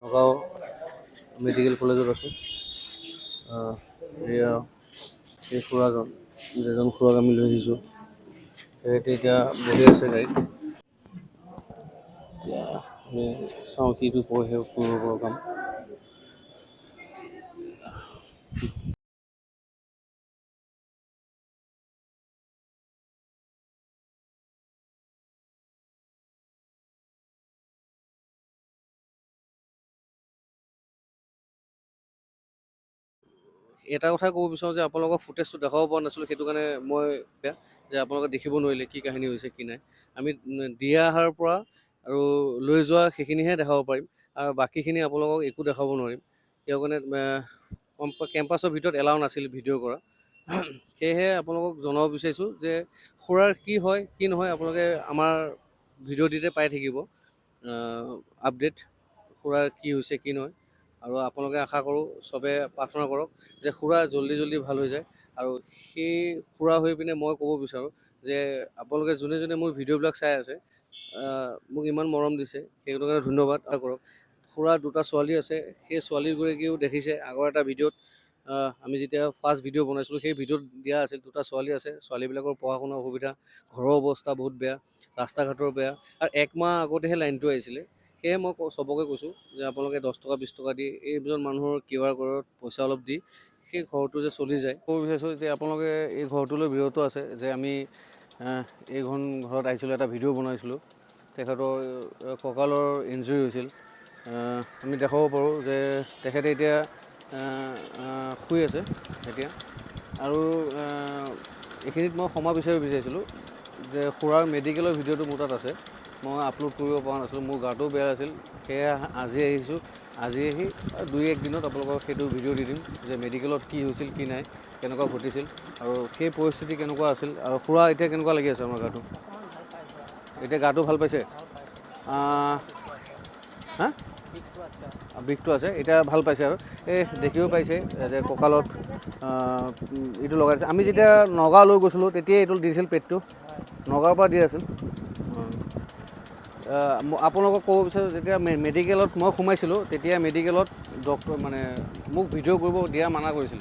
Nagaon medical কলেজত আছোঁ। এয়া এই খুৰাজন, যেজন খুৰাক আমি লৈ আহিছোঁ, তেখেতে এতিয়া বহি আছে গাড়ীত। এতিয়া আমি চাওঁ কিটো কৰিব পাৰোঁ কাম। এটা কথাই ক'ব বিচাৰোঁ যে আপোনালোকৰ ফুটেজটো দেখাব পৰা নাছিলোঁ, সেইটো কাৰণে মই বেয়া যে আপোনালোকে দেখিব নোৱাৰিলে কি কাহিনী হৈছে কি নাই। আমি দিয়া অহাৰ পৰা আৰু লৈ যোৱা সেইখিনিহে দেখাব পাৰিম, আৰু বাকীখিনি আপোনালোকক একো দেখাব নোৱাৰিম। কিয় কাৰণে কেম্পাছৰ ভিতৰত এলাও নাছিল ভিডিঅ' কৰা। সেয়েহে আপোনালোকক জনাব বিচাৰিছোঁ যে খুৰাৰ কি হয় কি নহয় আপোনালোকে আমাৰ ভিডিঅ' দিতে পাই থাকিব আপডেট, খুৰাৰ কি হৈছে কি নহয়। আৰু আপোনালোকে আশা কৰোঁ চবে প্ৰাৰ্থনা কৰক যে খুৰা জল্দি জল্দি ভাল হৈ যায়। আৰু সেই খুৰা হৈ পিনে মই ক'ব বিচাৰোঁ যে আপোনালোকে যোনে যোনে মোৰ ভিডিঅ'বিলাক চাই আছে, মোক ইমান মৰম দিছে, সেইটো কাৰণে ধন্যবাদ কৰক। খুৰা দুটা ছোৱালী আছে, সেই ছোৱালীগৰাকীও দেখিছে আগৰ এটা ভিডিঅ'ত, আমি যেতিয়া ফাৰ্ষ্ট ভিডিঅ' বনাইছিলোঁ সেই ভিডিঅ'ত দিয়া আছিল দুটা ছোৱালী আছে, ছোৱালীবিলাকৰ পঢ়া শুনা অসুবিধা, ঘৰৰ অৱস্থা বহুত বেয়া, ৰাস্তা ঘাটৰ বেয়া, আৰু এক মাহ আগতেহে লাইনটো আহিছিলে। সেয়ে মই চবকে কৈছোঁ যে আপোনালোকে 10 টকা 20 টকা দি এইজন মানুহৰ কিউ আৰ ক'ডত পইচা অলপ দি সেই ঘৰটো যে চলি যায়। ক'ব বিচাৰিছোঁ যে আপোনালোকে এই ঘৰটোলৈ বিৰত আছে যে আমি এইখন ঘৰত আহিছিলোঁ, এটা ভিডিঅ' বনাইছিলোঁ, তেখেতৰ কঁকালৰ ইঞ্জুৰি হৈছিল। আমি দেখাব পাৰোঁ যে তেখেতে এতিয়া শুই আছে এতিয়া। আৰু এইখিনিত মই ক্ষমা বিচাৰিব বিচাৰিছিলোঁ যে খুৰাৰ মেডিকেলৰ ভিডিঅ'টো মোৰ তাত আছে, মই আপলোড কৰিব পৰা নাছিলোঁ, মোৰ গাটোও বেয়া আছিল, সেয়ে আজি আহিছোঁ। আজি আহি 2-1 দিনত আপোনালোকক সেইটো ভিডিঅ' দি দিম যে মেডিকেলত কি হৈছিল কি নাই, কেনেকুৱা ঘটিছিল আৰু সেই পৰিস্থিতি কেনেকুৱা আছিল। আৰু খুৰা এতিয়া কেনেকুৱা লাগি আছে আপোনাৰ গাটো? এতিয়া গাটো ভাল পাইছে? হা, বিষটো আছে, এতিয়া ভাল পাইছে। আৰু এই দেখিব পাইছে যে কঁকালত এইটো লগাইছে। আমি যেতিয়া নগাঁও লৈ গৈছিলোঁ তেতিয়াই এইটো দিছিল, পেটটো নগাঁৱৰ পৰা দি আছিল। আপোনালোকক ক'ব বিচাৰোঁ যেতিয়া মেডিকেলত মই সোমাইছিলোঁ তেতিয়া মেডিকেলত ডক্টৰ মানে মোক ভিডিঅ' কৰিব দিয়া মানা কৰিছিল।